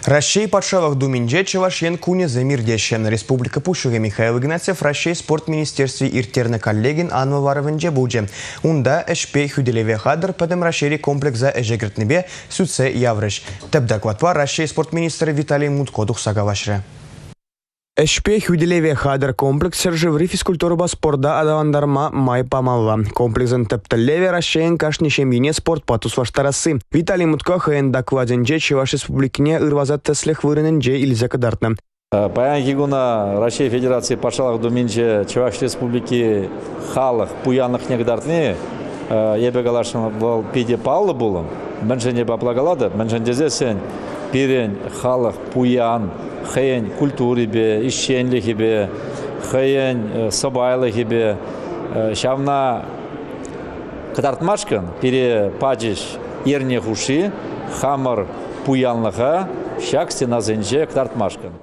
Раҫҫей Патшалӑх Думинче Чӑваш Ен кунӗсем иртеҫҫӗ. Республика Пуҫлӑхӗ Михаил Игнатьев Раҫҫей спорт министерстви ирттернӗ коллегин анлӑ ларӑвӗнче пулчӗ. Унта ӗҫпе хӳтӗлеве хатӗр Пӗтӗм Раҫҫейри комплекса ӗҫе кӗртнипе сӳтсе яврӗҫ. Тӗп докладпа Раҫҫей спорт министрӗ Виталий Мутко тухса калаҫрӗ. Ӗҫпе хӳтӗлеве хатӗр комплекс ҫӗршыври физкультурӑпа спорта аталантарма май памалла. Комплексӑн тӗп тӗллевӗ Раҫҫейӗн кашни ҫемйине спортпа туслаштарасси. Виталий Мутко хӑйӗн докладӗнче Чӑваш Республикине ырласа тӗслӗх вырӑнӗнче илсе кӑтартнӑ. Паянхи куна Раҫҫей Федераци Патшалӑх Думинче Чӑваш Республики халӑх пуянлӑхне кӑтартни, эпӗ каласшӑн, вӑл питӗ паллӑ пулӑм. Мӗншӗн эпӗ апла калатӑп? Мӗншӗн тесессӗн пирӗн халӑх пуян, хӑйӗн культурипе, ӗҫченлӗхӗпе, хӑйӗн сӑпайлӑхӗпе ҫавна кӑтартмашкӑн пире пачӗҫ эрне хушши хамӑр пуянлӑха ҫак стенасенче кӑтартмашкӑн.